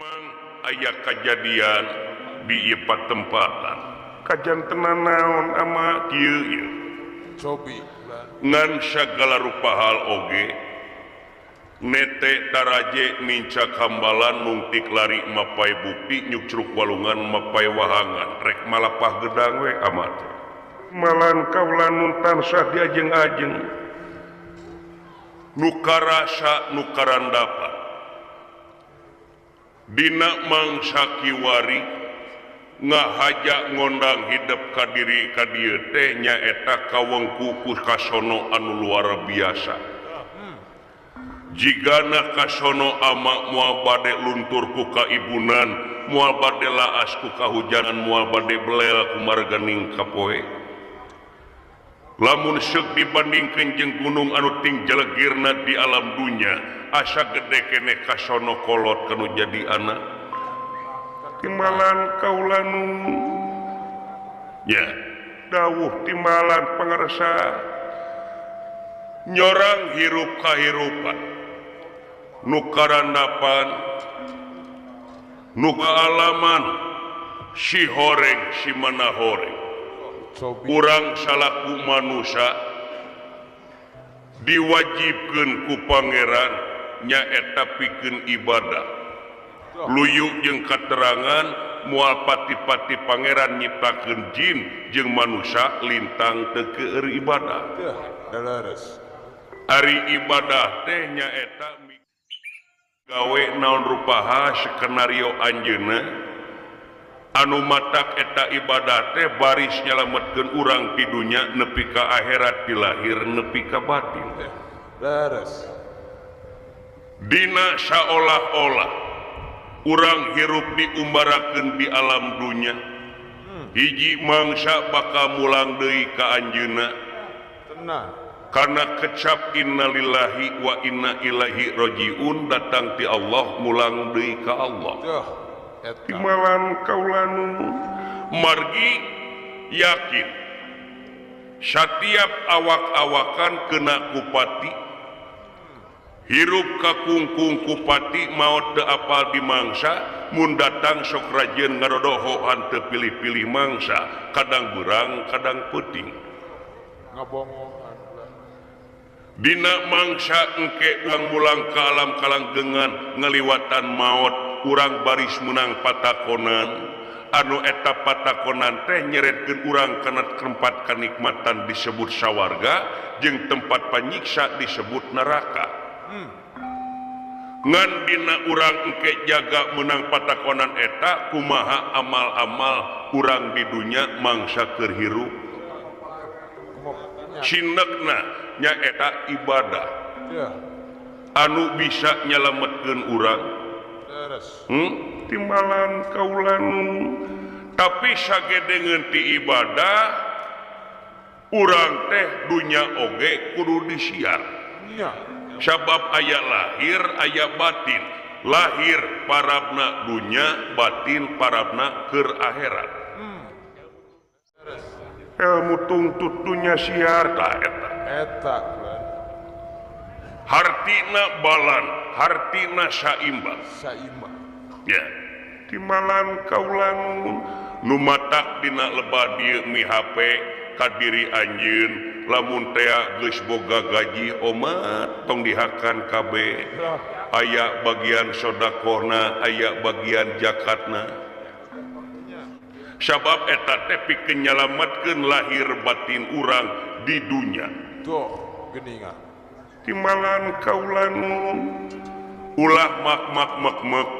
Memang aya kajadian di ieu patempatan. Kajantenan naon ama kieu ieu? Cobi. Ngan sagala rupa hal oge nete taraje nincak hambalan mungtik lari mapai bukti nyukcruk walungan mapai wahangan rek malapah gedang we amat. Malan kaula nun tansah diajeng-ajeng nu karasa nu karandapan dina mangsa kiwari ngahaja ngondang hidep ka diri ka dieu teh nyaeta kawengku ku kasono anu luar biasa. Jigana kasono ama moal bade luntur ku kaibunan, moal bade laas ku kahujanan, moal bade belel ku marganing kapoe. Lamun seuk dibandingkeun jeung gunung anu ting jelegirna di alam dunya, asa gede keneh kasono kolot kanu jadi anak. Timbalan kaula nu nya dawuh timbalan pangarsa nyorang hirup kahirupan nu karandapan nu kaalaman si horeng si mana horeng urang salaku manusia diwajibkeun ku pangeran nyaeta pikeun ibadah luyu jeung katerangan moal pati-pati pangeran nyiptakeun jin jeung manusia lintang teu keur ibadah. Ari ibadah teh nyaeta gawe naon rupaha skenario anjeunna anu matak eta ibadah teh baris nyalametkeun urang ti dunya nepi ka akhirat di lahir nepi ka batin. Leres. Dina saolah-olah urang hirup diumbarakeun di alam dunya hiji mangsa bakal mulang deui ka anjeunna. Karena kecap innalillahi wa inna ilaihi rajiun datang ti Allah mulang deui ka Allah. Timbalan kaula nu margi yakin satiap awak-awakan kena kupati hirup ka kungkung kupati maot teu apal di mangsa mun datang sok rajin ngarodohoan teu pilih-pilih mangsa kadang beurang kadang peuting. Dina mangsa engke urang mulang ka alam kalanggengan ngaliwatan maot urang baris menang patakonan anu eta patakonan teh nyeretkeun urang kana tempat kanikmatan disebut sawarga jeung tempat panyiksa disebut neraka. Ngan dina urang engke jaga menang patakonan eta kumaha amal-amal urang di dunya mangsa keur hirup cinekna nyaeta ibadah anu bisa nyalametkeun urang. Timbalan kaula nu tapi sagedengeun ti ibadah urang teh dunya oge kudu disiar. Sabab aya lahir aya batin, lahir parabna dunya batin parabna keur akhirat. Ilmu tungtut dunya siar ta eta. Eta hartina balan, hartina saimbang. Saimbang. Ya. Timbalan kaula nu matak dina lebah dieu mihape ka diri anjeun lamun tea geus boga gaji omat tong dihakan kabeh. Aya bagian sodakohna, aya bagian jakatna. Sabab eta teh pikeun nyalametkeun lahir batin urang di dunya. Tuh, geuningan. Timbalan kaula nu ulah mak-mak mek-mek,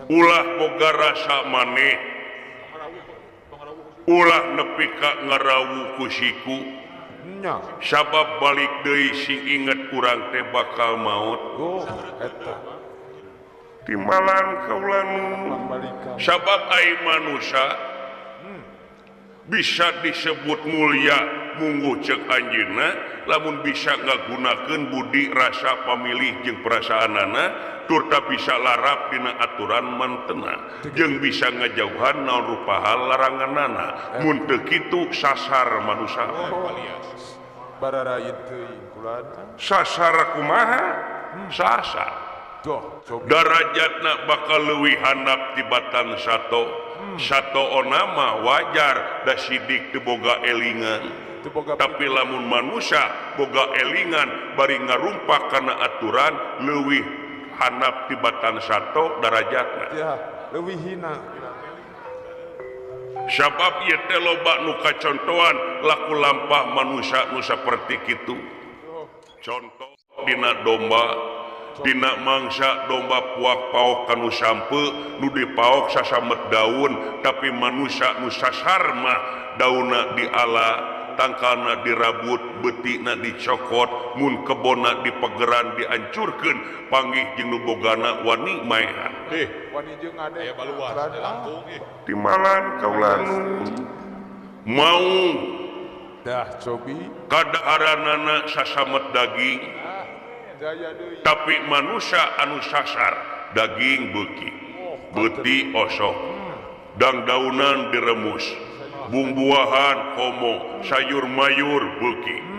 ulah boga rasa maneh, ulah nepi ka ngarawu ku siku. Sabab balik deui sing inget urang teh bakal maot. Oh, eta. Timbalan kaula nu sabab ai manusia bisa disebut mulia munggu cek anjeunna lamun bisa ngagunakeun budi rasa pamilih jeung perasaanana turta bisa larap dina aturan mantena jeung bisa ngajauhan naon rupa hal laranganana mun teu kitu sasar manusia. Sasar kumaha? Sasar. Darajatna bakal leuwih handap tibatan sato. Sato onama wajar da sidik teu boga elingan. Tapi lamun manusia boga elingan bari ngarumpak kana aturan leuwih handap tibatan sato darajatna. Ya, leuwih hina. Sabab ieu teh loba nu kacontohan laku lampah manusia nu saperti kitu. Contoh dina domba, dina mangsa domba puak paok kanu sampe nu dipaok sasamet daun, tapi manusia nu sasar mah daunna diala, tangkalna dirabut, beutina dicokot, mun kebonna dipegeran diancurkeun, panggih jeung nu bogana wani maehan. Wani jeung ade aya baluar langkung timalan kaulanu mau dah cobi kadaharanana sasamet daging, tapi manusia anu sasar daging beuki beuti osok, dangdaunan diremus, bumbuahan komo, sayur mayur beuki.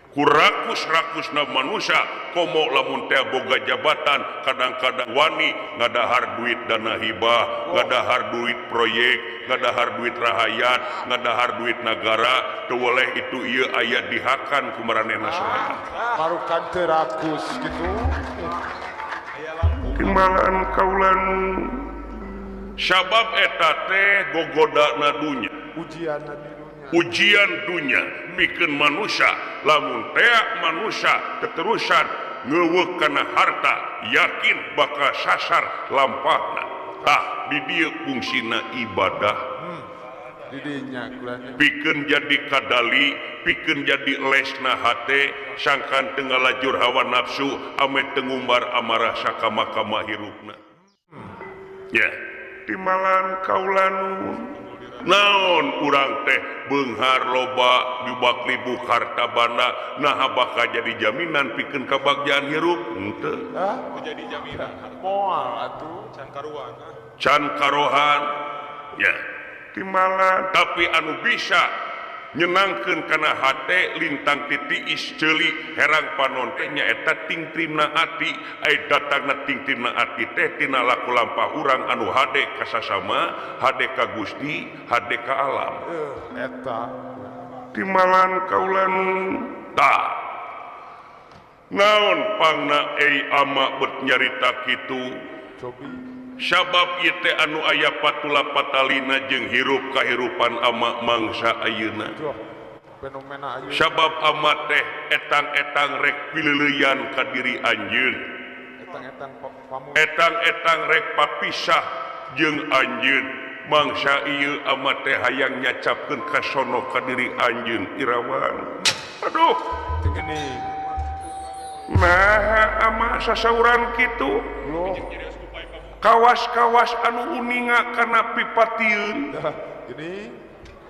Kurakus-rakusna manusia komo lamun teh boga jabatan kadang-kadang wani ngadahar duit dana hibah, ngadahar duit proyek, ngadahar duit rahayat, ngadahar duit nagara, teu weleh itu ieu aya dihakan ku maranehna sorangan. Marukan teu rakus kitu. Timbalan kaulanu sabab eta teh gogodana dunya, ujianna di dunya. Ujian dunya pikeun manusia lamun tea manusia keterusan ngeuweuk kana harta yakin bakal sasar lampahna. Tah di dieu fungsina ibadah. Di dinya pikeun jadi kadali, pikeun jadi lesna hate sangkan teu ngalajur hawa nafsu ame teu ngumbar amarah sakama-kama hirupna. Ya, timalan kaulanu naon urang teh beunghar loba dibak libu harta banda naha bakal jadi jaminan pikeun kabagjaan hirup henteu. Jadi jaminan moal atuh can karuan. Can karohan ya timalan, tapi anu bisa nyenangkeun kana hate lintang titiis ceuli herang panon teh nyaeta tingtrimna ati. Ai datangna tingtrimna ati teh tina laku lampah urang anu hade ka sasama, hade ka Gusti, hade ka alam. Eta timalan kaulanu tah naon pangna ei ama bet nyarita kitu cobi sabab ieu teh anu aya patula patalina jeung hirup kahirupan ama mangsa ayeuna. Fenomena ayeuna sabab ama teh etang-etang rek pileuleyan ka diri anjeun, etang-etang rek papisah jeung anjeun. Mangsa ieu ama teh hayang nyacapkeun kasono ka diri anjeun Irawan. Aduh teu geuning nah ama sasauran kitu kawas-kawas anu uninga kana pipatieun. Gini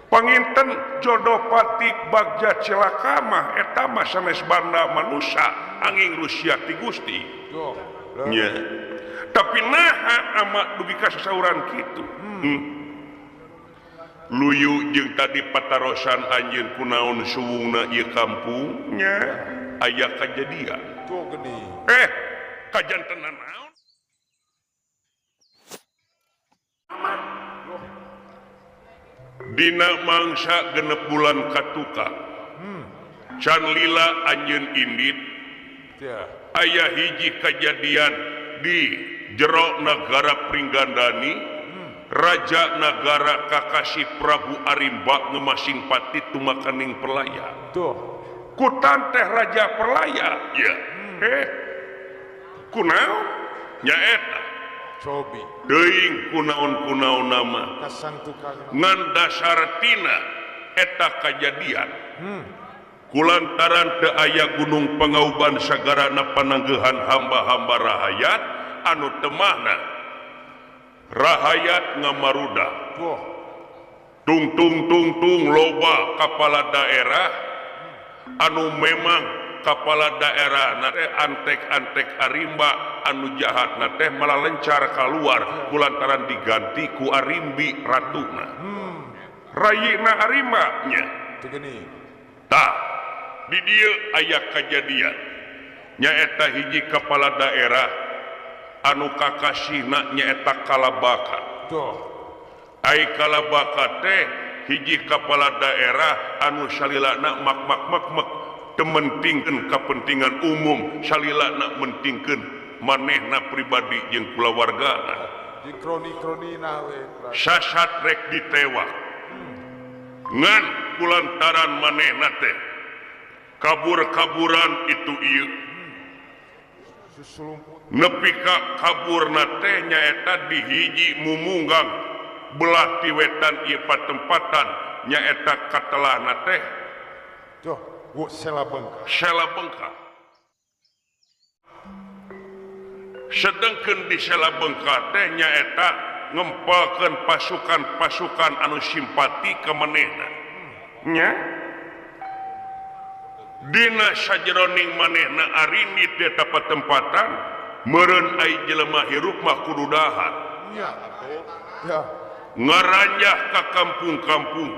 panginten jodoh patik bagja cilaka mah eta mah sanes banda manusia angin Rusia ti Gusti. Nya. Tapi naha ama dugi ka sasauran kitu. Luyu jeung tadi patarosan anjeun kunaon suwungna ieu kampung nya aya kajadian. Tuh geuning. Kajantenan naon? Dina mangsa genep bulan katuka can lila anjeun indit aya hiji kajadian di jero nagara Pringgandani. Raja nagara Kakasih Prabu Arimba ngemasing pati tumakaning Perlaya. Tuh kutan teh Raja Perlaya ya. Kunaon nyaeta cobi teuing kunaon-kunaon nama ngan dasar tina eta kajadian. Kulantaran teu aya gunung pangauban sagarana pananggehan hamba-hamba rahayat anu temahna rahayat ngamaruda. Tung tung tung tung loba kepala daerah anu memang kepala daerah na teh antek-antek Arimba anu jahat na teh malah lencar keluar kulantaran diganti ku Arimbi ratuna. Rayina Arimba nya. Tah di dieu aya kajadian Nyaeta hiji kepala daerah anu kakasihna nyaeta Kalabaka. Ai Kalabaka teh hiji kepala daerah anu salilana mak mak mak mak teu mentingkeun kapentingan umum, salilana mentingkeun manehna pribadi jeung kulawargana. Di kroni-kronina we. Sasat rek ditewak. Ngan kulantaran manehna teh kabur-kaburan itu ieu. Nepi ka kaburna teh nyaeta di hiji mumunggang belah ti wetan ieu patempatan nyaeta katelahna teh tuh sela bengkak. Sela bengkak. Sedengkeun di sela bengkak teh nyaeta ngempalkeun pasukan-pasukan anu simpati ka manehna. Nya dina sajeroning manehna arindit di eta patempatan meureun ai jelema hirup mah kudu dahar. Nya. Ya. Ngaranjah ka kampung-kampung.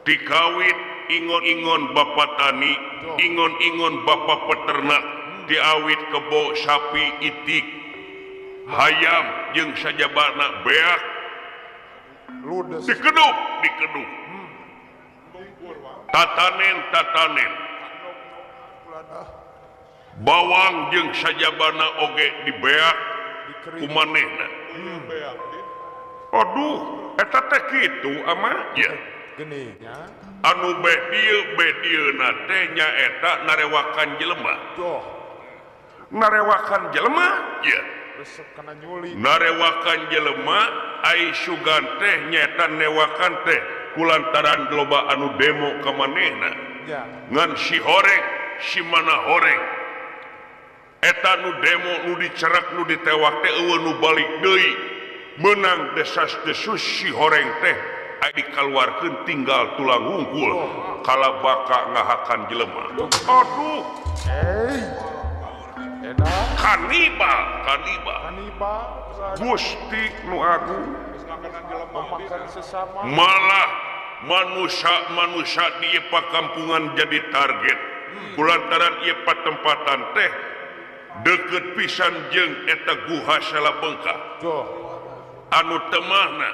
Dikawit ingon-ingon bapa tani, ingon-ingon bapa peternak, diawit kebo sapi itik, hayam jeung sajabana beak. Ludes. Dikeduk, dikeduk. Tatanen, tatanen. Bawang jeung sajabana oge dibeak ku manehna. Aduh, eta teh kitu ama ya. Gini nya. Anu beh dieuna teh nyaeta narewakan jelema. Tuh. Narewakan jelema? Ya. Resep kana nyuli. Narewakan jelema ai sugan teh nyaeta newakan teh kulantaran loba anu demo ka manehna. Ya. Ngan si horeng, si mana horeng. Eta nu demo nu dicerak nu ditewak teh eueuh nu balik deui. Menang desas-desus si horeng teh ai dikaluarkeun tinggal tulang wungkul. Kalabaka ngahakan jelema. Aduh. Kanibal, kanibal. Kanibal. Gusti nu agung. Sesama. Malah manusia-manusia di ieu pakampungan jadi target. Kulantaran ieu patempatan teh deukeut pisan jeung eta guha Sela Bengkak. Anu temahna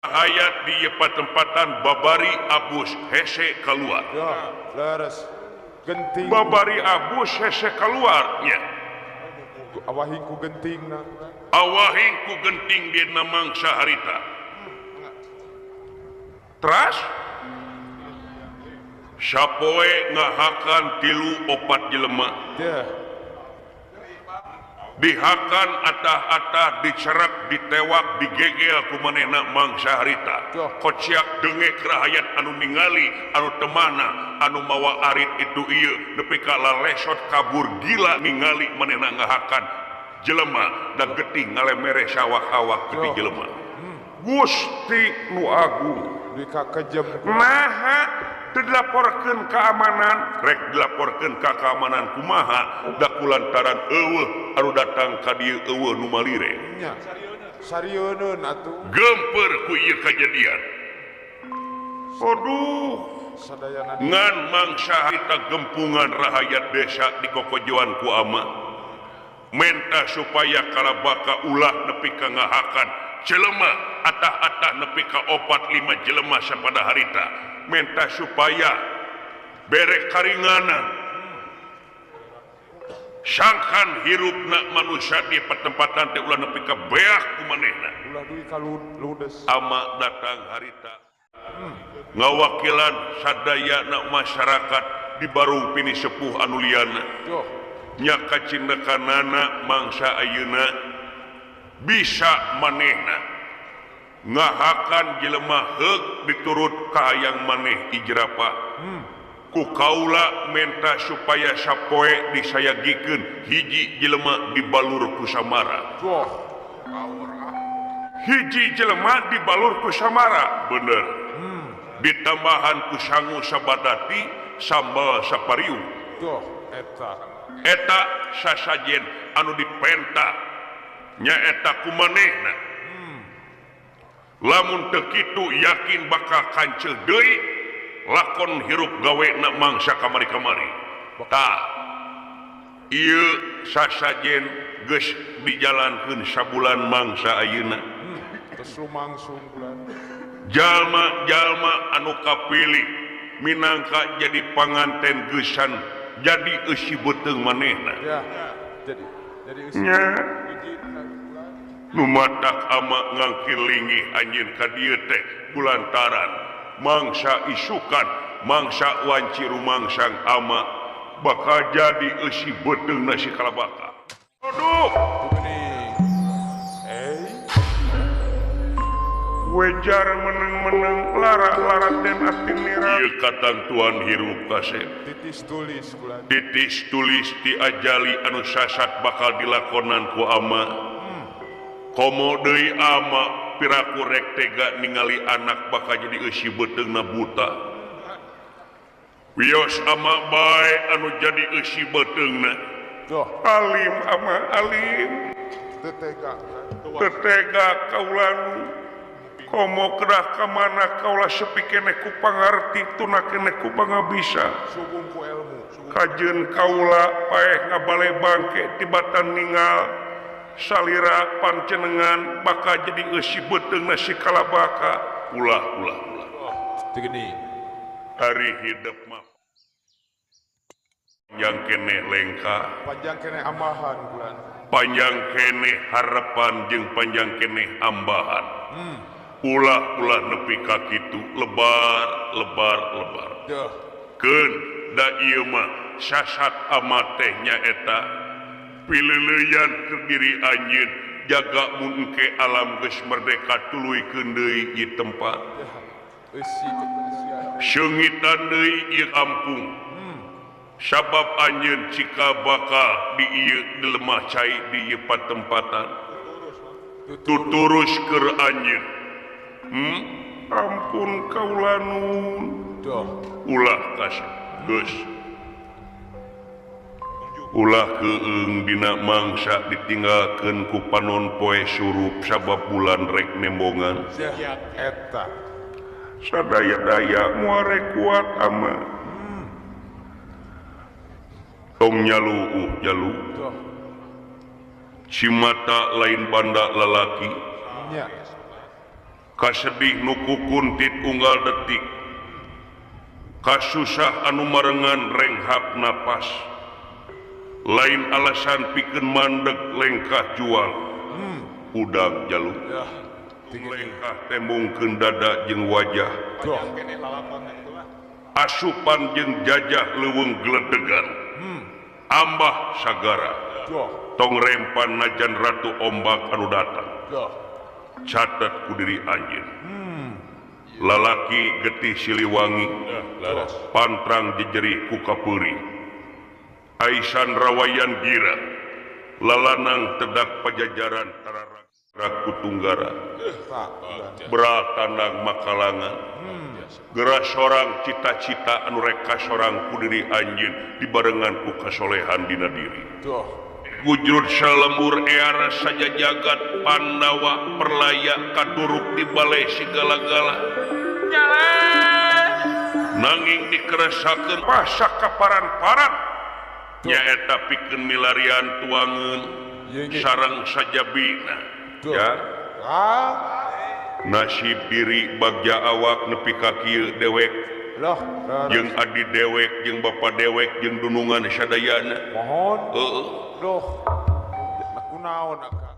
hayat di ieu patempatan babari abus hese keluar. Ya, leres. Genting. Babari abus hese keluar nya. Awahing ku gentingna. Awahing ku genting dina mangsa harita. Teras sapoe ngahakan 3 4 jelema. Dihakan atah-atah, dicerak, ditewak, digegel ku manehna mangsa harita. Kociak dengek rahayat anu ningali, anu temana, anu mawa arit itu ieu nepi ka lalesot kabur gila ningali manehna ngahakan jelema da getih ngalemere sawah-awak gede jelema. Gusti nu agung dika kejem. Naha teu dilaporkeun keamanan, rek dilaporkeun ka keamanan kumaha da kulantaran eueuh anu datang ka dieu eueuh nu malire. Nya. Sarieun atuh. Gemper ku ieu kajadian. Aduh, sadayana ngan mangsa harita gempungan rahayat desa di kokojoan ku ama. Menta supaya Kalabaka ulah nepi ka ngahakan jelema atah-atah nepi ka 4 5 jelema sapada harita. Menta supaya bere karinganan sangkan hirupna manusia di pertempatan teh ulah nepi ka beak ku manehna. Ulah duwi ka ludes. Ama datang harita ngawakilan sadayana masyarakat di Barung Pini Sepuh anu liana. Nya kacindekanana mangsa ayeuna bisa manehna ngahakan jelema heuk diturut ka hayang maneh ijrapa. Ku kaula menta supaya sapoe disayagikeun hiji jelema dibalur ku samara. Hiji jelema dibalur ku samara bener. Ditambahan ku sangu sabadati sambal sapariu. Eta eta sasajen anu dipenta nyaeta ku manehna. Lamun teu kitu yakin bakal kancil deui lakon hirup gawe na mangsa kamari-kamari. Tah Ieu sasajen geus dijalankeun sabulan mangsa ayeuna. Geus lumangsung bulan. Jalma-jalma anu kapilih minangka jadi panganten geusan jadi eusi beuteung manehna. Ya, jadi eusi. Nya. Nu matak ama ngangkir linggih anjeun ka dieu teh kulantaran mangsa isukan mangsa wanci rumangsang ama bakal jadi eusi beuteungna si kalabaka. Aduh. Wejar meneng-meneng lara-lara den ati nira. Ieu katantuan hirup kasep. Titis tulis kula. Titis tulis ti ajali anu sasat bakal dilakonan ku ama. Komo deui ama piraku rek tega ningali anak bakal jadi eusi beuteungna buta. Wios ama bae anu jadi eusi beuteungna. Alim ama alim. Teu tega. Teu tega kaula. Komo kedah ka mana kaula sepi keneh ku pangarti tuna keneh ku pangabisa. Sugung ku ilmu. Kajeun kaula paeh ngabale bangke tibatan ningal salira pancenengan bakal jadi eusi beuteungna si kalabaka. Ulah ulah ulah. Teu geuning. Hari hidup mah panjang keneh lengkah, panjang keneh ambahan bulan. Panjang keneh harapan jeung panjang keneh ambahan. Ulah-ulah nepi ka kitu lebar lebar lebar. Keun da ieu mah sasat ama teh nyaeta pileuleyan keur diri anjeun jaga mun engke alam geus merdeka tuluykeun deui ieu tempat. Seungitan deui ieu kampung. Sabab anjeun cikal bakal di ieu di lemah cai di ieu patempatan. Tuturus keur anjeun. Ampun kaula nun. Ulah kasep geus. Ulah keung dina mangsa ditinggalkeun ku panon poe surup sabab bulan rek nembongan. Eta. Sadaya-daya moal rek kuat ama. Tong nyaluuh jalu. Cimata lain banda lalaki. Nya. Kasedih nu kukuntit unggal detik. Kasusah anu marengan renghap napas. Lain alasan pikeun mandeg lengkah jual. Udang jaluk. Lengkah tembungkeun dada jeung wajah. Asupan jeung jajah leuweung gledegan. Ambah sagara. Tong rempan najan ratu ombak anu datang. Catat ku diri anjeun. Lalaki getih Siliwangi, pantrang jejeri ku kapeuri. Aisan rawayan gira, lalanang tedak pajajaran tararak ku tunggara. Berat tandang makalangan. Geura sorang cita-cita anu rek kasorang ku diri anjeun dibarengan ku kasolehan dina diri. Wujud salembur era saja jagat Pandawa perlaya kaduruk di balai segala-gala. Nanging dikeresakeun pasak kaparan-paran. Nyaeta pikeun milarian tuangeun sareng sajabina. Ya. Nasib diri bagja awak nepi ka kieu dewek. Jeung adi dewek jeung bapa dewek jeung dunungan sadayana. Mohon. Heeh. Duh. Kunaon akang?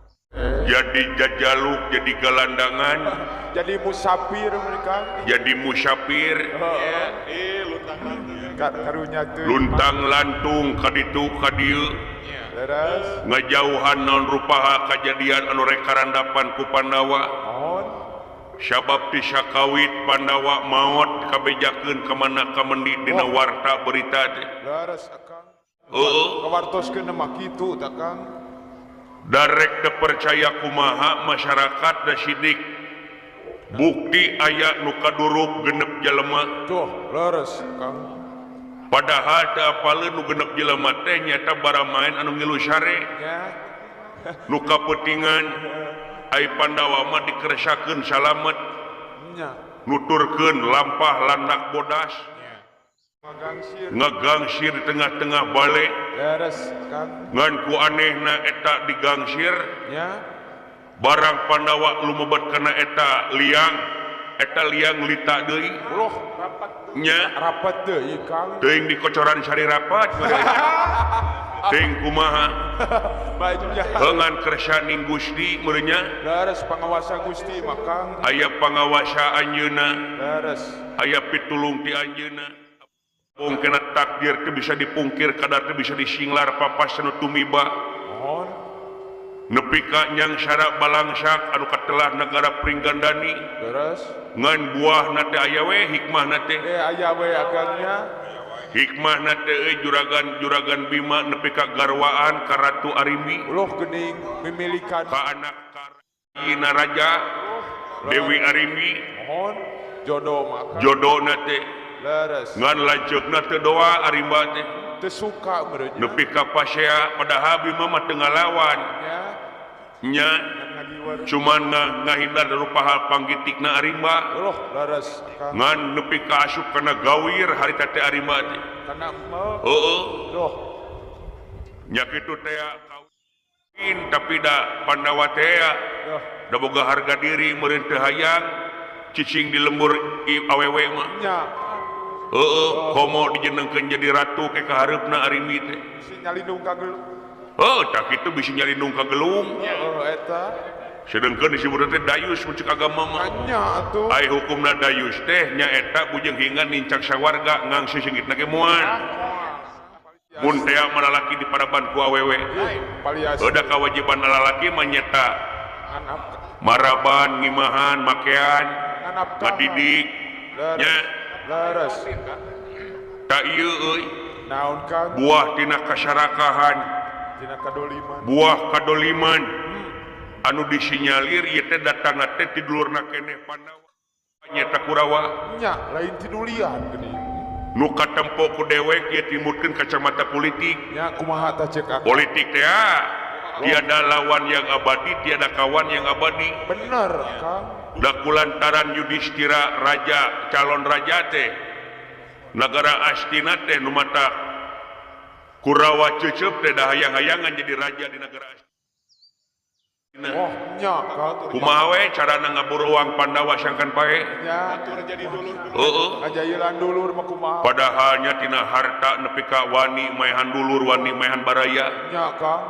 Jadi jajaluk, jadi galandangan, jadi musafir mereka. Jadi musafir. Karunya teu. Luntang lantung ka ditu ka dieu. Leres. Ngajauhan naon rupaha kajadian anu rek karandapan ku Pandawa. Mohon. Sabab ti sakawit Pandawa maot kabejakeun ka mana ka mendi dina warta berita teh. Leres akang. Heeh. Kawartoskeun mah kitu tah Kang. Darek teu percaya kumaha masyarakat da sidik. Bukti aya nu kaduruk genep jelema. Tuh, leres Kang. Padahal teu apaleun nu genep jelema teh nyaeta baramaen anu ngilu sare. Nya. Nu kapeutingan ai Pandawa mah dikeresakeun salamet. Nya. Nuturkeun lampah landak bodas. Ngagangsir. Ngagangsir di tengah-tengah bale. Leres Kang. Ngan ku anehna eta digangsir nya. Barang Pandawa lumebet kana eta liang lita deui. Loh, rapat nya. Rapat deui Kang. Teuing dikocoran sari rapat. Teuing kumaha. Bajunya. Ngan kersaning Gusti meureun nya. Leres pangawasa Gusti mah Kang. Aya pangawasa anjeunna. Leres. Aya pitulung ti anjeunna. Mungkin takdir teu bisa dipungkir, kadar teu bisa disinglar papas nu tumiba. Mohon. Nepi ka nyangsara balangsak anu katelah negara Pringgandani. Leres. Ngan buahna teh aya we hikmahna teh. Aya we akangnya. Hikmahna teh euy juragan-juragan Bima nepi ka garwaan ka Ratu Arimbi. Loh geuning mimilikan ka anak ka Raja Dewi Arimbi. Mohon jodoh mah. Jodona teh. Leres. Ngan lanceukna teu doa Arimba teh. Teu suka meureun. Nepi ka pasea padahal Bima mah teu ngalawan. Nya. Cuman ngahindar rupa hal panggitikna Arimba. Loh, leres. Ngan nepi ka asup kana gawir harita teh Arimba teh. Kana emel. Heeh. Loh. Nya kitu teh kawin tapi da Pandawa teh da boga harga diri meureun teu hayang cicing di lembur awewe mah. Nya. Heeh, komo dijenengkeun jadi ratu ke kahareupna Arimbi teh. Bisi nyalindung ka gelung. Heuh, tah kitu bisi nyalindung ka gelung. Heeh, eta. Sedengkeun disebut teh dayus mun ceuk agama mah. Nya atuh. Ai hukumna dayus teh nyaeta bujeng hingan nincak sawarga ngangsi seungitna ge moal. Mun teh mah lalaki diparaban ku awewe. Heuh, da kawajiban lalaki mah nyeta maraban, ngimahan, makean, ngadidik. Nya. Leres. Tak ieu euy. Naon Kang? Buah tina kasarakahan. Tina kadoliman. Buah kadoliman. Anu disinyalir ieu teh datangna teh ti dulurna keneh Pandawa. Nyata Kurawa. Nya, lain tidulian geuning. Nu katempo ku dewek ieu timutkeun kacamata politik. Nya kumaha tah ceuk akang? Politik teh tiada lawan yang abadi, tiada kawan yang abadi. Bener, Kang. Da kulantaran Yudhistira raja calon raja teh negara Astina teh nu mata Kurawa cecep teh da hayang-hayangan jadi raja di negara Astina. Oh, nya Kang. Kumaha we carana ngabur uang Pandawa sangkan pae? Nya, jadi dulur. Heeh. Ngajailan dulur mah kumaha? Padahalnya tina harta nepi ka wani maehan dulur, wani maehan baraya. Nya, Kang.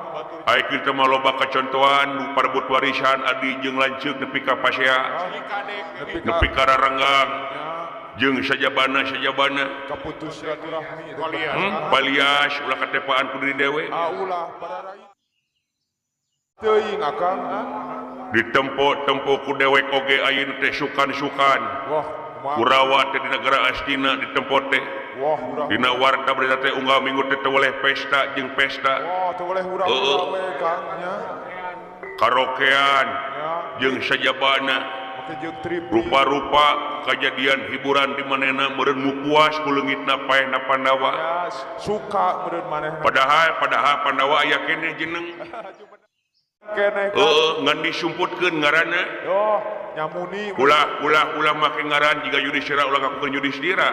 Ai kitu mah loba kacontohan nu parebut warisan adi jeung lanceuk nepi ka pasea. Nepi ka rarenggang. Jeung sajabana-sajabana. Kaputus silaturahmi. Palias ulah katepaan ku diri dewe. Ah, ulah pararai. Teuing akang. Ditempo-tempo ku dewek oge ayeuna teh sukan-sukan. Wah, Kurawa teh di negara Astina ditempo teh. Wah, urang. Dina warta berita teh unggal minggu teh teu boleh pesta jeung pesta. Wah, teu boleh hurang-hurang we Kang nya. Karaokean jeung sajabana. Rupa-rupa kajadian hiburan di manehna meureun mupuas ku leungitna paehna Pandawa. Ya, suka meureun manehna. Padahal Pandawa aya keneh jeneng. Keneh. Heeh, ngan disumputkeun ngaranna. Yoh, nyamuni. Ulah ulah ulah make ngaran jiga Yudhistira ulah ngakukeun Yudhistira.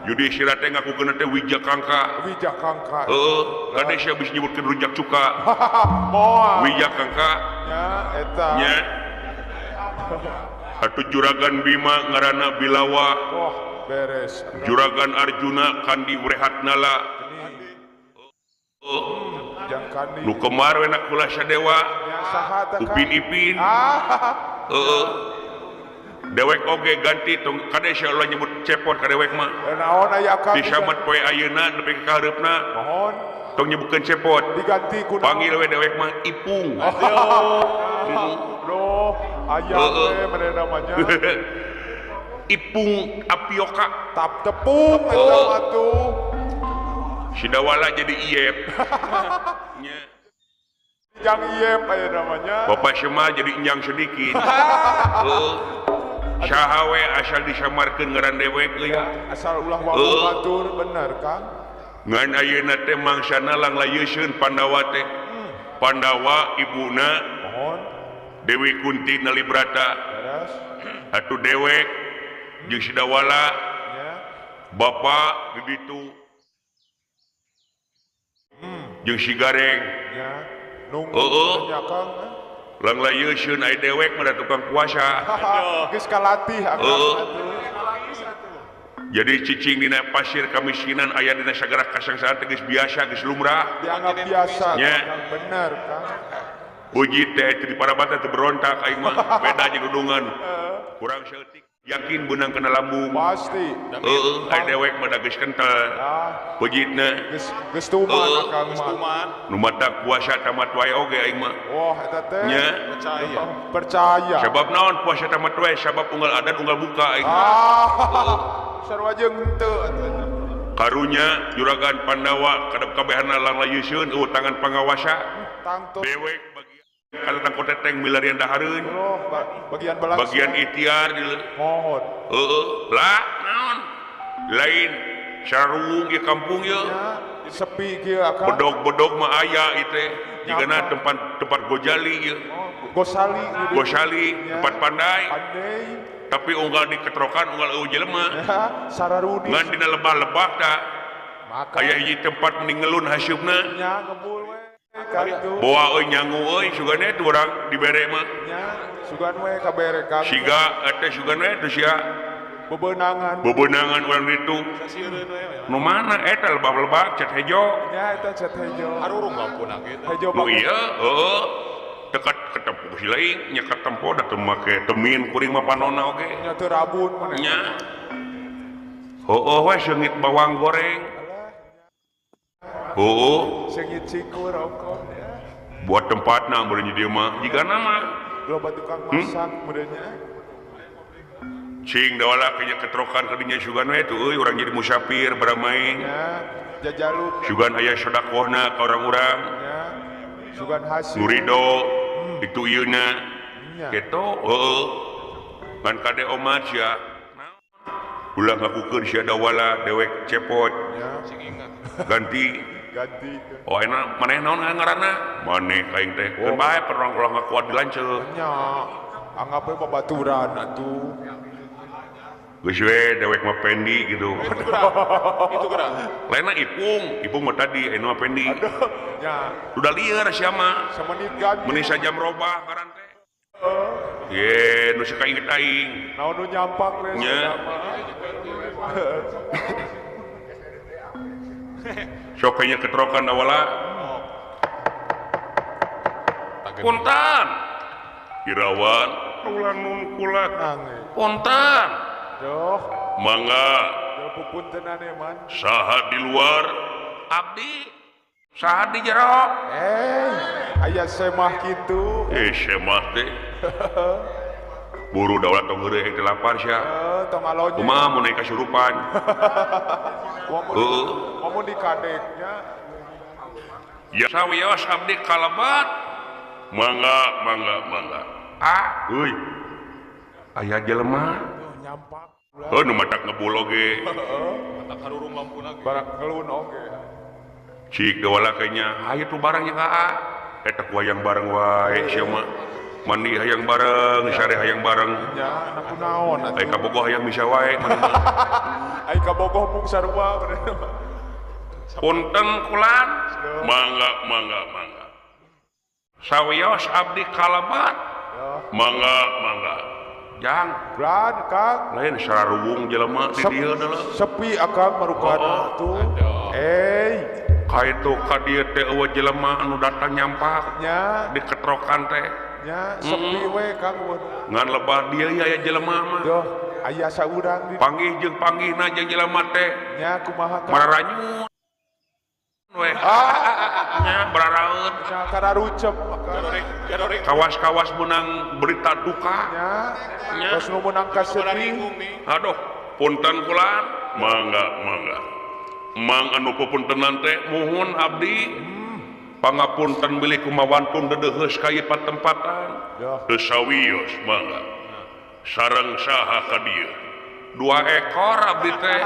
Yudhistira teh ngakukeun teh Wijakangka. Wijakangka. Heeh, kade sia bisa nyebutkeun rujak cuka. Moal. Wijakangka. Nya eta. Nya. Atuh juragan Bima ngaranna Bilawa. Wah, beres. Juragan Arjuna Kandi Wrehatnala. Nu kemar we Nakula Sadewa. Upin Ipin. Heeh. Dewek oge ganti tong kade sia ulah nyebut cepot ka dewek mah. Naon aya akang? Disamet poe ayeuna nepi ka hareupna. Mohon. Tong nyebutkeun cepot. Diganti ku panggil we dewek mah Ipung. Loh, aya we manehna mah nya. Ipung Apioka. Tap tepung eta mah tuh. Sidawala jadi Iyep. Nya. Jang Iyep aya namanya. Bapak Sema jadi Enjang sedikit. Heeh. Saha we asal disamarkeun ngaran dewek euy. Asal ulah wawu batur bener Kang. Ngan ayeuna teh mangsana langlayeuseun Pandawa teh. Pandawa ibuna mohon Dewi Kunti Nalibrata. Beres. Atuh dewek jeung Sidawala. Nya. Bapak di ditu. Jeung si Gareng. Nya. Nunggu nya Kang. Lang layeusieun ai dewek mah tukang puasa. Geus kalatih akang. Jadi cicing dina pasir kamiskinan aya dina sagara kasangsaraan teh geus biasa geus lumrah. Dianggap biasa. Nya. Bener Kang. Puji teh di parabatan teh berontak aing mah beda jeung dudungan. Kurang saeutik yakin beunang kana lambung. Pasti. Heeh, ai dewek mah da geus kental. Pujitna geus geus tuman akang mah. Nu matak puasa tamat wae oge aing mah. Wah eta teh. Nya. Percaya. Percaya. Sabab naon puasa tamat wae sabab unggal adan unggal buka aing mah. Sarua jeung henteu atuh. Karunya juragan Pandawa kadep kabehana lang layuseun eueuh tangan pangawasa. Dewek bagian kana tangko teteng milarian dahareun. Oh, bagian belas. Bagian ikhtiar di mohon. Heeh, lah naon? Lain saruung ieu kampung ieu. Sepi kieu akang. Bedog-bedog mah aya ieu teh. Jigana tempat tempat gojali ieu. Gosali. Gosali, tempat pandai. Pandai. Tapi unggal diketrokan unggal eueuh jelema. Sararudi. Ngan dina lebah-lebah ta. Aya hiji tempat ningelun haseupna. Nya ngebul we. Boa euy nyangu euy sugan we urang dibere mah. Nya sugan we kabere Kang. Siga eta sugan we teu sia. Bebenangan. Bebenangan urang ditu. Nu mana eta lebah-lebah cat hejo. Nya eta cat hejo. Harurung lampuna kitu. Hejo nu ieu heueuh. Dekat ketempo si lain nya ketempo da teu make temin kuring mah panona oge. Nya teu rabun maneh. Nya. Heueuh we seungit bawang goreng. Heueuh. Seungit cikur ongkoh ya. Buat tempatna meureun dieu mah jigana mah. Loba tukang masak meureun nya. Cing dawala kayaknya ketrokan kadinya sugan we tuh euy urang jadi musafir baramae. Nya jajaluk. Sugan aya sedekahna ka urang-urang. Nya. Sugan hasil. Murido itu ieu na. Kitu heueuh. Ngan kade omat sia. Ulah ngakukeun sia dawala dewek cepot. Ganti. Ganti. Oh enak maneh naon ngaranna? Maneh ka aing teh. Keun bae perang ulah ngakuat di lanceuk. Nya. Anggap we babaturan atuh. Geus we dewek mah Pendi gitu. Itu gerak. Lainna Ipung, Ipung mah tadi anu mah Pendi. Aduh, nya. Udah lieur sia mah. Samenit ganti. Meuni sajam robah ngaran teh. Ye, nu suka inget aing. Naon nu nyampak we nya. Sok kayaknya ketrokan awala. Punten. Irawan ulah nun kulak. Punten. Duh. Mangga. Puntenane man. Saha di luar? Abdi. Saha di jero? Aya semah kitu. Semah teh. Buru daulat tong heureuy teh lapar sia. Tong alonye. Kumaha mun naik kasurupan? Heeh. Mun dikadeknya. Ya sawios abdi kalebat. Mangga, mangga, mangga. Ah, euy. Aya jelema nyampak. Heuh nu matak ngebul oge. Matak harurung lampuna ge. Barang ngelun oge. Cik dawala kayaknya, hayu tuh barangnya ka A. Eta ku hayang bareng wae sia mah. Mandi hayang bareng, sare hayang bareng. Nya, na kunaon atuh. Ai kabogoh hayang bisa wae. Ai kabogoh mung sarua. Punten kulan. Mangga, mangga, mangga. Sawios abdi kalebat. Mangga, mangga. Jang, Bran, Kang. Lain sararuwung jelema di dieu adalah. Sepi akang marukana tuh. Ka itu ka dieu teh eueuh jelema anu datang nyampak. Nya. Diketrokan teh. Nya, sepi we Kang. Ngan lebah dieu aya jelema mah. Duh, aya saurang di. Panggih jeung panggihna jeung jelema teh. Nya kumaha Kang? Mararanyun we. Nya bararaeut. Nya kararucep. Kawas-kawas menang berita duka. Nya. Kos nu meunang kasedih. Aduh, punten kula. Mangga, mangga. Mang anu pupuntenan teh muhun abdi. Pangapunten bilih kumawantun deudeuheus ka ieu patempatan. Teu sawios mangga. Sareng saha ka dieu? 2 ekor abdi teh.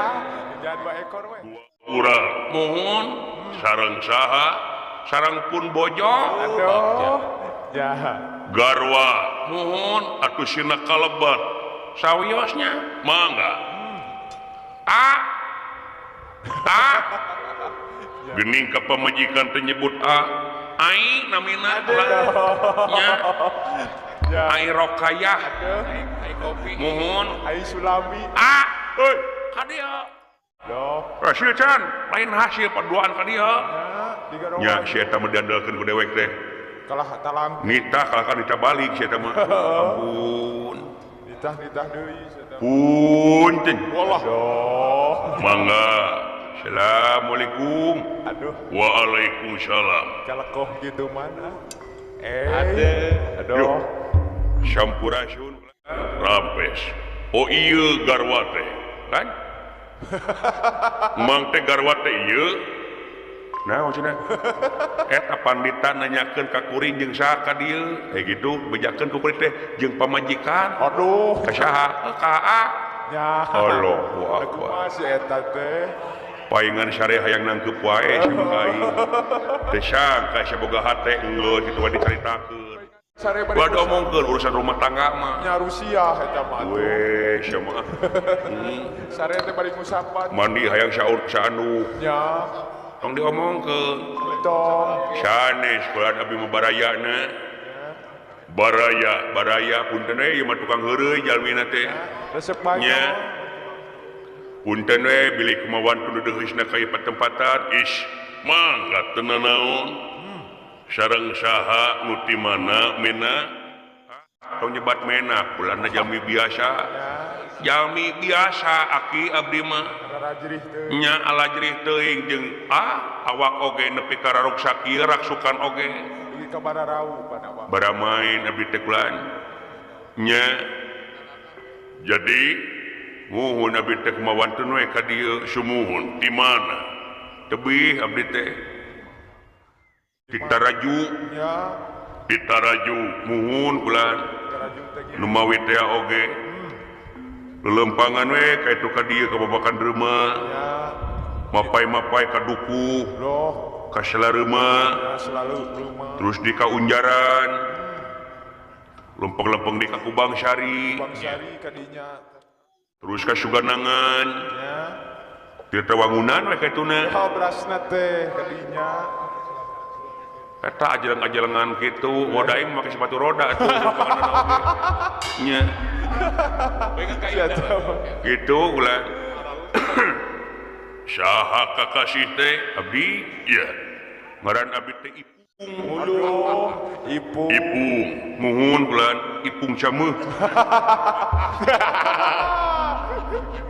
Jangan 2 ekor we. Urang muhun sareng saha? Sareng pun bojo. Aduh. Ya. Garwa muhun atuh sina kalebat. Sawiosnya mangga. A. A. Gening ka pamajikan teh nyebut A ai namina nya ai Rokayah ai kopi muhun ai Sulami A euy ka dieu hasil can lain hasil paduaan ka dieu nya si eta mah diandalkeun ku dewek teh kalah talang nitah kalah ka nitah balik si eta mah ampun nitah nitah deui punten wallah mangga. Assalamualaikum. Aduh. Waalaikumsalam. Kalekoh gitu mana? Aduh. Sampurasun rampes. Oh iya garwa teh, kan? Mang teh garwa teh ieu. Nah, maksudna eta pandita nanyakeun ka kuring jeung saha ka dieu. Gitu bejakeun ku kuring teh jeung pamajikan. Aduh. Ka saha? Ka A. Nya. Allahu akbar. Kumaha si eta teh? Paingan syariah hayang nangkep wae sia mah aing. Teu sangka sia boga hate geus kitu wae dicaritakeun. Bae diomongkeun urusan rumah tangga mah. Nya Rusia eta mah atuh. Weh sia mah. Sare teh bari ngusapan. Mandi hayang saur saanu. Nya. Tong diomongkeun. Tong. Sanes kula abdi mah barayana. Baraya, baraya punten we ieu mah tukang heureuy jalmina teh. Resep bae. Nya. Punten we bilih kumawan tududeusna ka ieu patempatan is mangga teu nanaon sareng saha nu ti mana mena tong nyebat mena kulana jalmi biasa jalmi biasa aki abdi mah nya alajrih teuing jeung awak oge nepi ka raruksak ieu raksukan oge dugi ka bararau pan awak baramain abdi teh kulan nya jadi muhun abdi teh kumawantun we ka dieu sumuhun di mana tebih abdi teh di Taraju nya di Taraju muhun kulan nu mawi teh oge lelempangan we ka itu ka dieu ka babakan reuma mapai-mapai ka dukuh ka Selareuma terus di Kaunjaran lempeng-lempeng di ka Kubang Sari kadinya terus ka Suganangan Tirta Wangunan we kaituna oh berasna teh kadinya eta ajeleng-ajelengan kitu moda aing make sepatu roda atuh nya gitu ulah saha kakasih teh abdi ieu ngaran abdi teh Ipung. Aduh, Ipung. Ipung muhun bulan Ipung cameuh.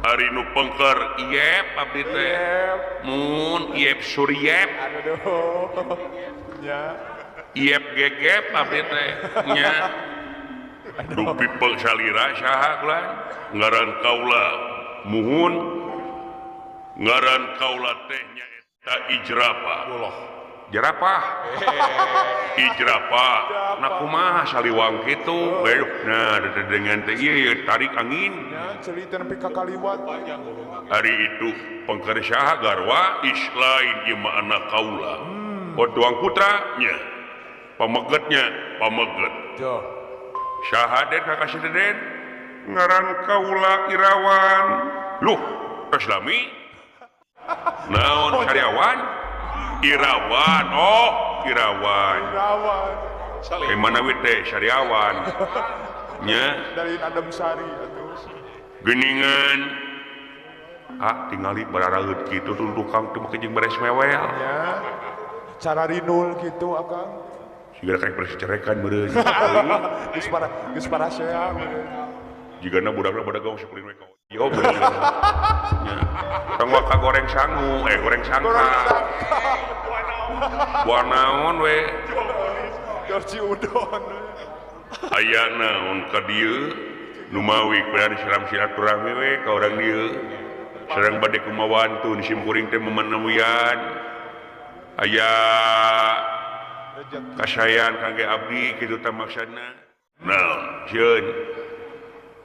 Ari nu pengker iep abdi teh. Mun iep suryep. Aduh. Nya. Iep gegep abdi teh nya. Dupi peng salira saha kulan ngaran kaula muhun ngaran kaula teh nya eta ijrapa. Jerapah. Ijrapa. Nah kumaha saliwang kitu. Nah dengan teh ieu tarik angin. Nya ceuli teh nepi ka kaliwat. Ari itu pengker saha garwa is lain ieu mah anak kaula. Oh tuang putra nya. Pamegetnya pameget. Saha den kakasih den ngaran kaula Irawan. Luh, Islami. Naon sariawan? Irawan, oh Irawan. Irawan. Mana we teh sariawan. Nya dari Adem Sari atuh. Geuningan. Ah tingali bararaeut kitu tuh tukang teu make jeung beres mewel. Nya. Cara rinul kitu akang. Siga kayak beres cerekan meureun. Geus para geus parasea meureun. Jigana budakna badagong sakulin we ka yo meureun. Nya. Tong waka goreng sangu, goreng sangka. Buah naon we? Jorji udon. Aya naon ka dieu? Nu mawi kulan siram silaturahmi we ka urang dieu. Sareng bade kumawantun sim kuring teh memenuyan. Aya kasayan kangge abdi kitu tah maksudna. Naon sieun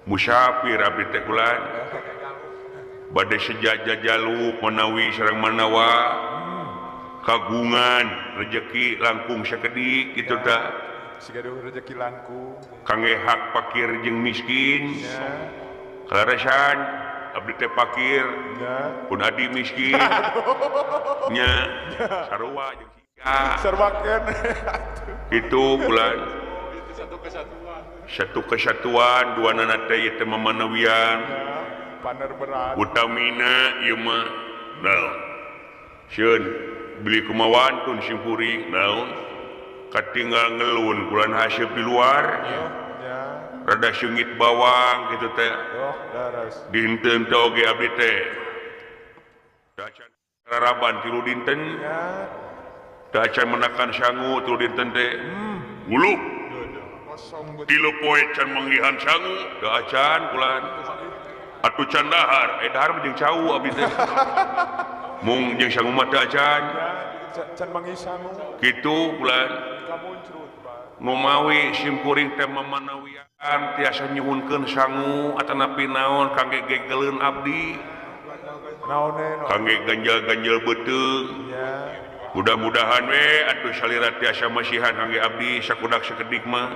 musafir abdi teh kulan. Bade sejajajalu menawi sareng manawa kagungan rejeki langkung sakedik kitu tah. Siga rejeki langkung kangge hak pakir jeung miskin. Kaleresan Abdi teh fakir. Pun adi miskin. Nya sarua jeung sia. Sarua keneh. Kitu bulan. Satu kesatuan dua nana teh ieu teh mamanawian. Paner berat. Utamina ieu mah naon? Sieun beli kumawan tun simpuring naon? Katinggal ngelun bulan haseup di luar. Rada seungit bawang gitu teh. Dinten teh oge abdi teh. Teu acan raraban 3 dinten. Teu acan menakan sangu 3 dinten teh. Uluh. 3 poe can manggihan sangu, teu acan bulan. Atuh can dahar, dahar mah jeung cau abdi teh. Mung jeung sangu mah teu acan. Can manggih sangu. Kitu bulan. Numawi simkuring teh mamanawian tiasa nyuhunkeun sangu atanapi naon kangge gegeleun abdi. Kangge ganjel-ganjel beuteung. Mudah-mudahan we atuh salira tiasa masihan kangge abdi sakudak sakedik mah.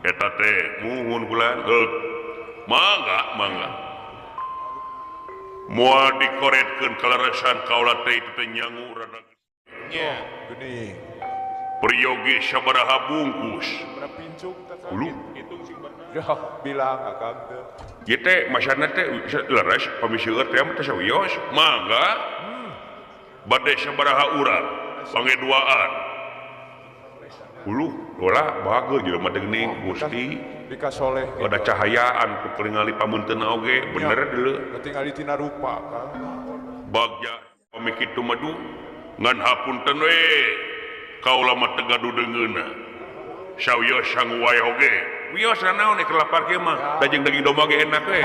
Eta teh muhun bulan. Mangga, mangga. Moal dikoretkeun kaleresan kaula teh itu teh nyangu rada. Nya, geuning. Peryogi sabaraha bungkus. Ulu. Ya, bilang akang teh. Ieu teh masana teh leres pami seueur teh mah teh sawios. Mangga. Bade sabaraha urang, pange duaan. Ulu, dola bageul jelema teh geuning Gusti. Dikasoleh. Ada cahayaan ku kelingali pamunteunna oge, bener deuleu. Ketingali tina rupa Kang. Bagja pami kitu mah duh ngan hapunten we. Kaula mah teu gaduh deungeunna. Sawios sangu wae oge. Wios naon keur lapar kieu mah. Da jeung daging domba ge enak we.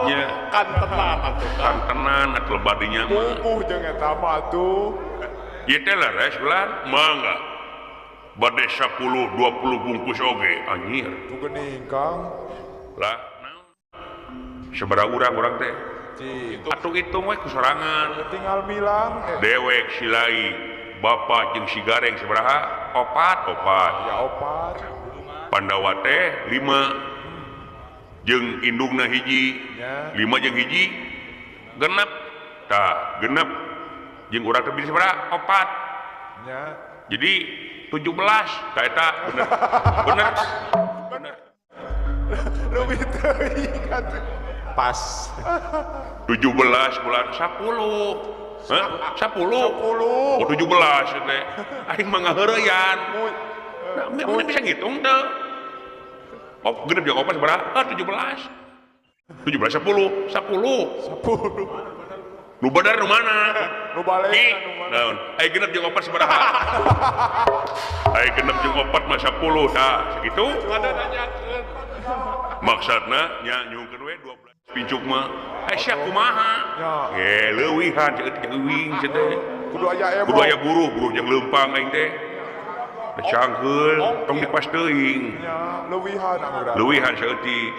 Nya. Kantenan atuh. Kantenan atuh lebadinya mah. Puguh jeung eta mah atuh. Ieu teh leres bulan mangga. Bade 10 20 bungkus oge anjir. Tu geuning Kang. Lah naon? Sabaraha urang-urang teh? Atuh hitung we ku sorangan. Tinggal milang dewek silai. Bapak jeung si Gareng sabaraha? Opat, opat. Ya opat. Pandawa teh 5. Jeung indungna hiji. 5 jeung hiji genep. Tah, genep. Jeung urang teh sabaraha? Opat. Ya. Jadi 17. Tah eta bener. Bener. Bener. Leuwih teuing atuh. Pas. 17 bulan 10. Hah? 10. Oh 17 teh. Aing mah ngaheureyan. Nah, mun bisa ngitung teu. Oh, genep jeung opat sabaraha? Ah, 17. 17 10, 10. 10. Nu bener nu mana? Nu balik nu mana? Naon? Aing genep jeung opat sabaraha? Aing genep jeung opat mah 10 tah, sakitu. Ada nanyakeun. Maksudna nya nyuhunkeun we 12 pincuk mah. Sia kumaha? Leuwihan ceutik euing cenah teh. Kudu aya emo. Kudu aya buruh, buruh jeung leumpang aing teh. Da cangkeul, tong dipas teuing. Nya, leuwihan anu. Leuwihan saeutik.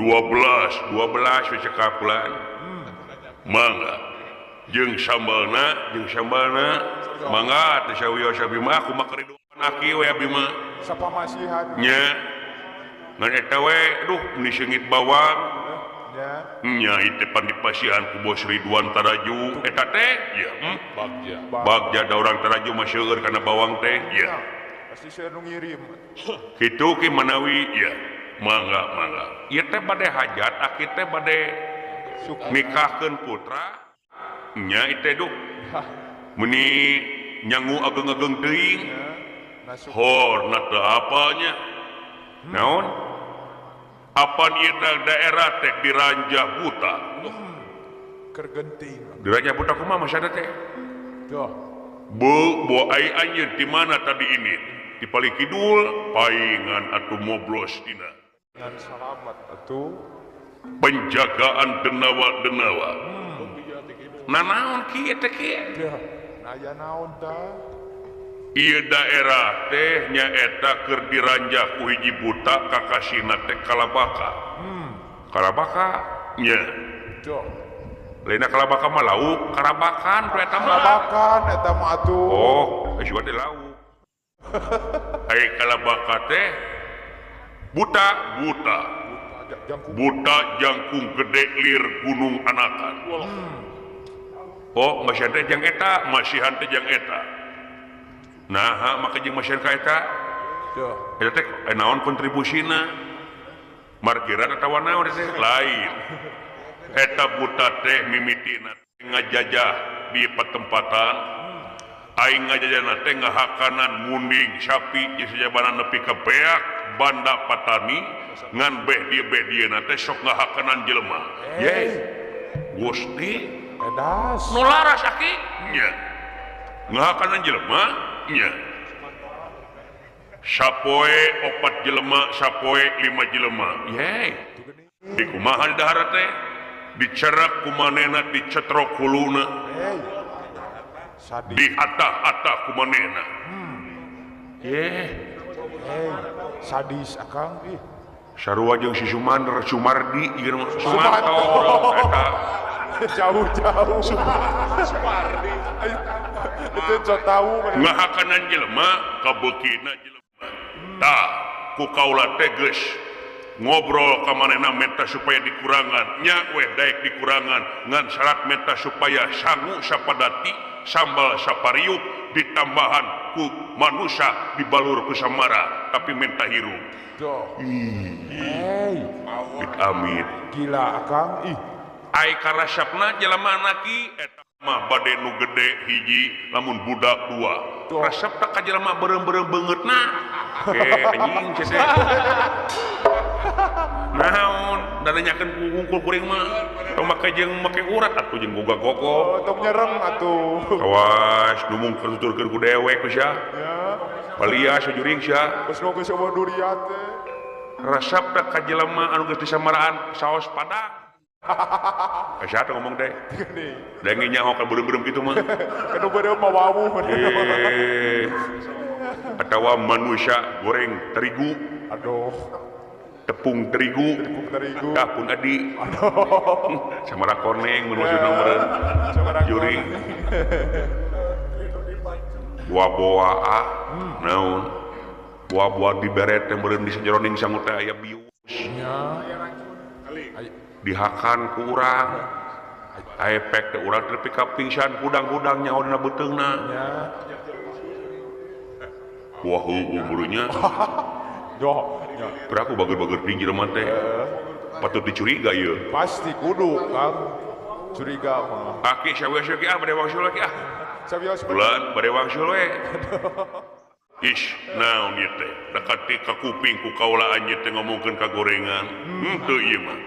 12 we cekap bulan. Mangga. Jeung sambalna, mangga teh sawios abi mah kumaha kariduan aki we abi mah. Sapamasihan. Nya. Ngan eta we duh meni seungit bawang. Nya ieu pan dipasihan ku Bos Ridwan Taraju eta teh ya bagja. Bagja da urang Taraju mah seueur kana bawang teh ya. Pasti seueur nu ngirim. Kitu ki manawi ya. Mangga mangga. Ieu teh bade hajat aki teh bade nikahkeun putra nya ieu teh duh. Meni nyangu ageng-ageng teuing. Horna teu apalnya. Naon? Apan ieu daerah teh diranjah buta. Keur genting. Diranjah buta kumaha maksudna teh? Tuh. Bu, bo ai anjeun di mana tadi ini? Di paling kidul paingan atuh moblos dina. Ngan salamat atuh. Penjagaan denawa-denawa. Nah naon kieu teh kieu? Ya, aya naon tah? Ieu daerah teh nyaeta keur diranjah ku hiji buta kakasihna teh Kalabaka. Kalabaka nya. Lainna Kalabaka mah lauk, Karabakan tu eta mah. Karabakan eta mah atuh. Oh, geus di lauk. Ai Kalabaka teh buta, buta. Buta jangkung gede lir gunung anakan. Oh masihan teh jang eta, masihan teh jang eta. Nah, maka jeung masihan ka eta. Eta teh naon kontribusina? Markiran atawa naon teh lain. Eta buta teh mimitina ngajajah di patempatan. Aing ngajajahna teh ngahakanan munding sapi jeung sajabana nepi ka beak banda patani ngan beh dieu teh sok ngahakanan jelema. Ye. Gusti edas. Nu laras aki nya. Ngahakanan jelema nya. Sapoe 4 jelema, sapoe 5 jelema. Ye. Di kumaha di dahar teh? Dicerak kumanehna, dicetrok huluna. Di atah-atah kumanehna. Ye. Sadis akang ih. Sarua jeung si Sumander, Sumardi ieu mah Sumarto eta. Jauh-jauh Sumardi. Itu co tahu ngahakanan jelema kabeukina jelema. Tah ku kaula teh geus ngobrol ka manehna menta supaya dikurangan, nya weh daek dikurangan ngan syarat menta supaya sangu sapadati sambal sapariuk ditambahan ku manusia dibalur ku samara tapi menta hirup. Ih. Amit. Gila akang ih. Ai karasapna jelema naki eta mah bade nu gede hiji lamun budak 2. Resep tak ka jelema beureum-beureum beungeutna. Anjing cenah. Naon da nanyakeun ku hungkul kuring mah. Tong make jeung make urat atuh jeung boga gogok. Oh, tong nyereng atuh. Awas dumung tuturkeun ku dewek sia. Ya. Palias juring sia. Geus geus eueuh duriat teh. Resep tak ka jelema anu geus disamaraan saos padang. Asa teh ngomong teh. Denge nyaho ka beureum-beureum kitu mah. Kanu beureum mah wawuh. Atawa manusia goreng terigu. Aduh. Tepung terigu. Tepung terigu. Tah pun adi. Aduh. Samara koneng mun maksudna meureun. Juring. Buah-buah ah. Naon? Buah-buah diberet teh meureun di sajeroning sangu teh aya bius. Nya. Dihakan ku urang. Efek teh urang tepi ka pingsan hudang-hudang nyaho dina beuteungna. Nya. Wah heueuh burunya. Doh, peraku bager-bager tinggi jelema teh. Patut dicuriga ieu. Pasti kudu, Kang. Curiga mah. Aki sawios ge ah bade wangsul ge ah. Sawios bulan bade wangsul we. Ish, naon ieu teh? Dekati ka kuping ku kaula anjeun teh ngomongkeun ka gorengan. Henteu ieu mah.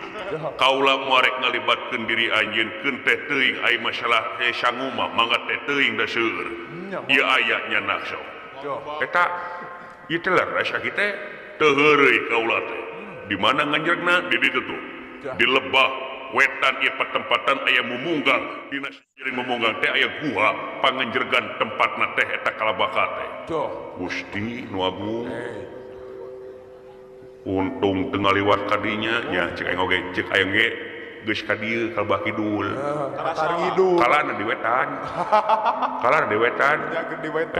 Kaula moal rek ngalibatkeun diri anjeun keun teh teuing ai masalah teh sangu mah mangga teh teuing da seueur. Ieu aya nyanak sok. Eta ieu teh leres aki teh teu heureuy kaula teh. Di mana nganjregna? Di ditu tuh. Di lebah wetan ieu patempatan aya mumunggang, dina sajeroning mumunggang teh aya gua panganjregan tempatna teh eta kalabaka teh. Gusti nu agung. Untung teu ngaliwat ka dinya nya cek aing oge, cek aing ge geus ka dieu ka Lebah Kidul. Kalana di wetan. Kalana di wetan.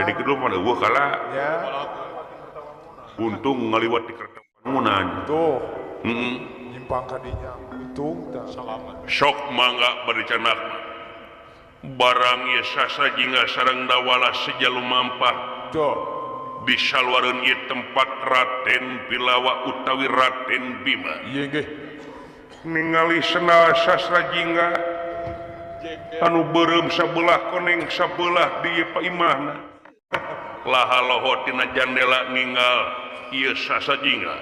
Di kidul mah eueuh kala. Untung ngaliwat di kertamunan. Tuh. Heeh. Nyimpang ka dinya. Untung tah. Sok mangga bade canak. Barang ieu sasajinga sareng dawala seja lumampah. Tuh. Di saluareun ieu tempat Raden Bilawa utawi Raden Bima. Ieu nggih. Ningali sendal sasrajingga anu beureum sabelah koneng sabelah di ieu paimahna. Laha loho tina jandela ninggal ieu sasajingga.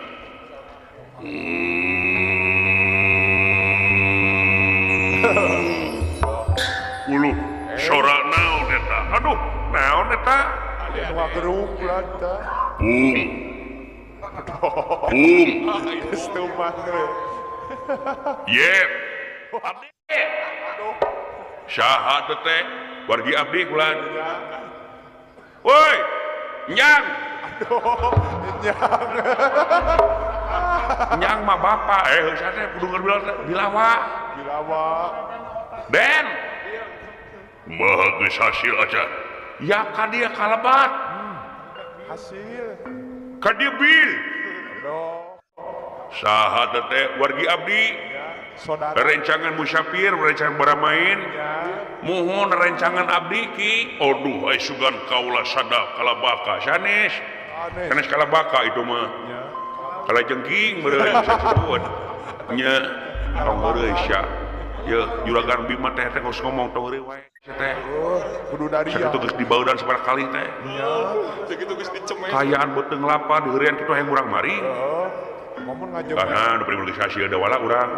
Uluh, sora naon eta? Aduh, naon eta? Anu geruk eta. Bung. Bung. Geus teu mah. Yep. Abdi. Saha teh teh? Wargi abdi kulan. Woi, nyang. Aduh, nyang. Nyang mah bapak, heuh teh kudu bilawa. Bilawa. Den. Maha geus hasil aja. Ya ka dia kalebat. Hasil. Ka dia bil. Aduh. Saha teh wargi abdi. Saudara. Rencangan musafir, rencangan baramain. Muhun rencangan abdi ki. Aduh ai sugan kaula sada kalabaka sanes. Sanes kalabaka itu mah. Kala jengking meureun disebut. Nya tong heureuy sia. Ye juragan Bima teh teh geus ngomong tong heureuy wae teh. Kudu dari sakitu geus dibaudan sabaraha kali teh. Sakitu geus dicemes. Kayaan beuteung lapa diheurean kitu hayang urang maring. Ngomong ngajeng. Karena nu primulisasi ada wala urang.